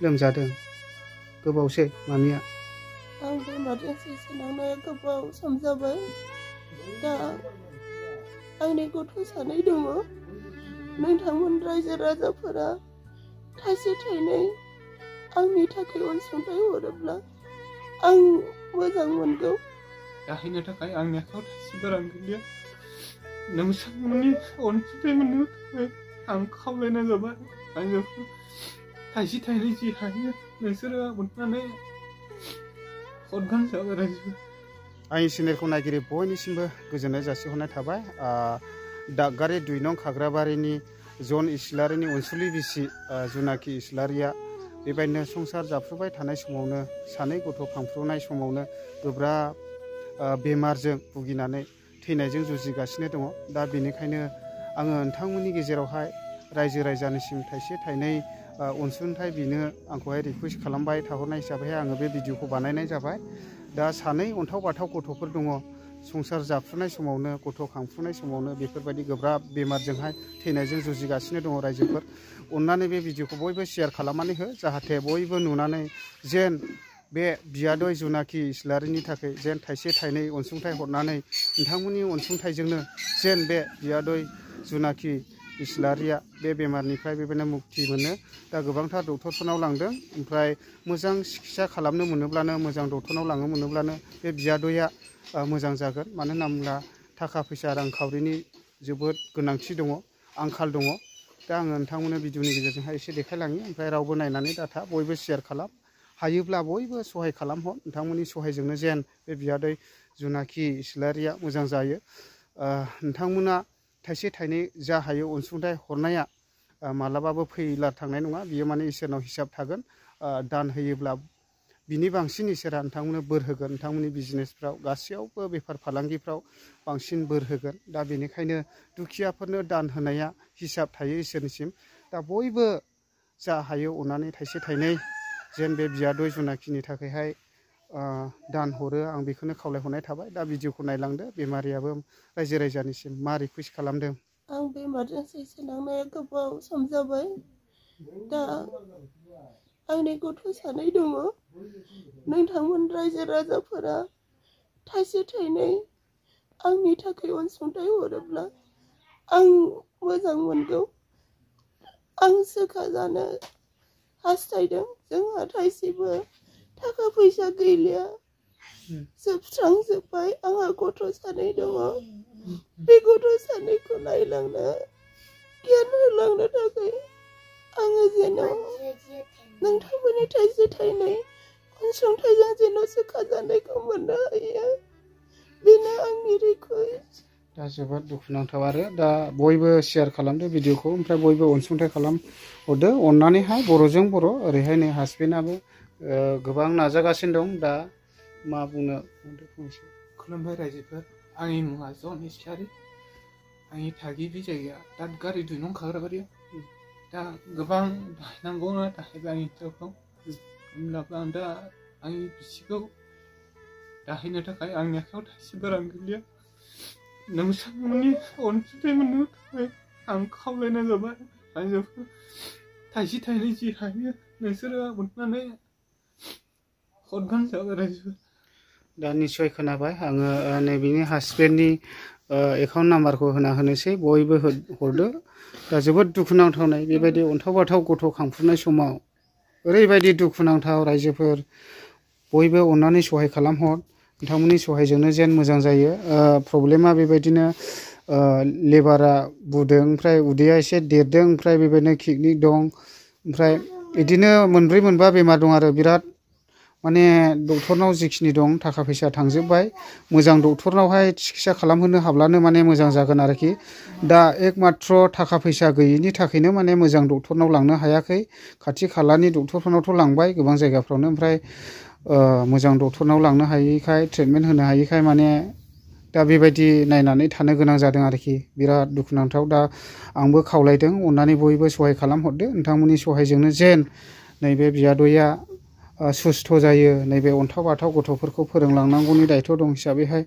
लोमजादों गोबावसै मामिया आं बेमारजों सैसोनांनाया गोबाव सम जाबाय दा आंनि गथ' सानै दङ नोंथांमोन रायजो राजाफोरा थाइसे थाइनै आंनि थाखाय अनसुंथाइ हरोब्ला आं मोजां मोनगौ दाहैनो थाखाय आंनि आखायाव थाइसेबो रां गैलिया नोंथांमोननि अनसुंथाइ मोननो थाखाय आं खावलायनाय जाबाय रायजोफोर थाइसे थाइनै जि हायो नोंसोरो अननानै हरबानो जाबाय रायजो आंनि चेनेलखौ नायगिरि बयनिसिमबो गोजोननाय जासिहरनाय थाबाय दागगारि 2 नं खाग्राबारिनि जन इस्लारिनि अनसुलि बिसि जुनाखि इस्लारिया बेबायदिनो संसार जाफ्रुबाय थानाय समावनो सानै गथ' खांफ्रुनाय समावनो गोब्राब बेमारजों भुगिनानै थैनायजों जुजिगासिनो दङ दा बेनिखायनो आङो नोंथांमोननि गेजेरावहाय रायजो राजानिसिम थाइसे थाइनै अनसुंथाइ बिनो आंखौहाय रिकुवेस्ट खालामबाय थाहरनाय हिसाबैहाय आङो बे भिडिअखौ बानायनाय जाबाय दा सानै अन्थाव बाथाव गथ'फोर दङ संसार जाफ्रुनाय समावनो गथ' खांफ्रुनाय समावनो बेफोरबायदि गोब्राब बेमारजोंहाय थैनायजों जुजिगासिनो दङ रायजोफोर अननानै बे भिडिअखौ बयबो शेयार खालामनानै हो जाहाथे बयबो नुनानै जेन बे बियादै जुनाखि इस्लारिनि थाखाय जेन थाइसे थाइनै अनसुंथाइ हरनानै नोंथांमोननि अनसुंथाइजोंनो जेन बे बियादै जुनाखि इस्लारिया बे बेमारनिफ्राय बेबायदिनो मुक्ति मोनो दा गोबांथार डक्टरफोरनाव लांदों ओमफ्राय मोजां सिकित्सा खालामनो मोनोब्लानो मोजां डक्टरनाव लांनो मोनोब्लानो बे बियादैया मोजां जागोन मानो होनना बुङोब्ला थाखा फैसा रांखावरिनि जोबोद गोनांथि दङ आंखाल दङ दा आङो नोंथांमोननो भिडिअनि गेजेरजोंहाय एसे देखायलाङो ओमफ्राय रावबो नायनानै दाथा बयबो शेयार खालाम हायोब्ला बयबो सहाय खालामहर नोंथांमोननि सहायजोंनो जेन बे बियादै जुनाखि इस्लारिया मोजां जायो नोंथांमोना थाइसे थाइनै जा हायो अनसुंथाइ हरनाया मालाबाबो फैलार थांनाय नङा बियो माने इसोरनाव हिसाब थागोन दान होयोब्ला बिनि बांसिन इसोरा नोंथांमोननो बोर होगोन नोंथांमोननि बिजनेसफ्राव गासैयावबो बेफार फालांगिफ्राव बांसिन बोर होगोन दा बेनिखायनो दुखियाफोरनो दान होनाया हिसाब थायो इसोरनिसिम दा बयबो जा हायो अननानै थाइसे थाइनै जेन बे बियादै जुनाखिनि थाखायहाय दान हरो आं बेखौनो खावलायहरनाय थाबाय दा भिडिअखौ नायलांदो बेमारियाबो रायजो राजानिसिम मा रिकुवेस्ट खालामदों आं बेमारजों सैसोनांनाया गोबाव सम जाबाय दा आंनि गथ' सानै दङ नोंथांमोन रायजो राजाफोरा थाइसे थाइनै आंनि थाखाय अनसुंथाइ हरोब्ला आं मोजां मोनगौ आं सोखा जानो हास्थायदों जोंहा थाइसेबो थाखा फैसा गैलिया जोबस्रांजोब्बाय आंहा गथ' सानै दङ बे गथ' सानैखौ नायलांनो गियान होलांनो थाखाय आङो जेन नोंथांमोननि थाइसे थाइनै अनसुंथाइजों जेन सोखा जानायखौ मोननो हायो बेनो आंनि रिकुवेस्ट दा जोबोद दुखुनांथाव आरो दा बयबो शेयार खालामदो भिडिअखौ ओमफ्राय बयबो अनसुंथाइ खालामहरदो अननानैहाय बर'जों बर' ओरैहाय नै हासबेन्डआबो गोबां नाजागासिनो दं दा मा बुंनो खुलुमबाय रायजोफोर आंनि मुङा जन इस्लारि आंनि थागिबि जायगाया दादगारि 2 नं खाग्राबारियाव दा गोबां बाहायनांगौना दाहायबाय आंनि हिनजावखौ होमब्लाबो आं दा आंनि बिसिखौ दाहैनो थाखाय आंनि आखायाव थाइसेबो रां गैलिया नोंथांमोननि अनसुंथाइ मोननो थाखाय आं खावलायनाय जाबाय रायजोफोर थाइसे थाइनै जि हायो नोंसोरो अननानै हरबानो जाबाय रायजो दा निस्सय खोनाबाय आङो नैबेनि हासबेन्डनि एकाउन्ट नाम्बारखौ होनोसै बयबो हरदो दा जोबोद दुखुनांथावनाय बेबायदि अन्थाव बाथाव गथ' खांफुनाय समाव ओरैबायदि दुखुनांथाव रायजोफोर बयबो अननानै सहाय खालामहर नोंथांमोननि सहायजोंनो जेन मोजां जायो प्रब्लेमा बेबायदिनो लेबारा बुदों ओमफ्राय उदैया एसे देरदों ओमफ्राय बेबायदिनो किडनि दं ओमफ्राय बिदिनो मोनब्रै मोनबा बेमार दं आरो बिराद माने डक्टरनाव जिखिनि दं थाखा फैसा थांजोब्बाय मोजां डक्टरनावहाय सिकित्सा खालामहोनो हाब्लानो माने मोजां जागोन आरोखि दा एकमात्र थाखा फैसा गैयिनि थाखायनो माने मोजां डक्टरनाव लांनो हायाखै खाथि खालानि डक्टरफोरनावथ' लांबाय गोबां जायगाफ्रावनो ओमफ्राय मोजां डक्टरनाव लांनो हायैखाय ट्रिटमेन्ट होनो हायैखाय माने दा बेबायदि नायनानै थानो गोनां जादों आरोखि बिराद दुखुनांथाव दा आंबो खावलायदों अननानै बयबो सहाय खालामहरदो नोंथांमोननि सहायजोंनो जेन नैबे बियादैया सुस्थ' जायो नैबे अन्थाव बाथाव गथ'फोरखौ फोरोंलांनांगौनि दायथ' दं हिसाबैहाय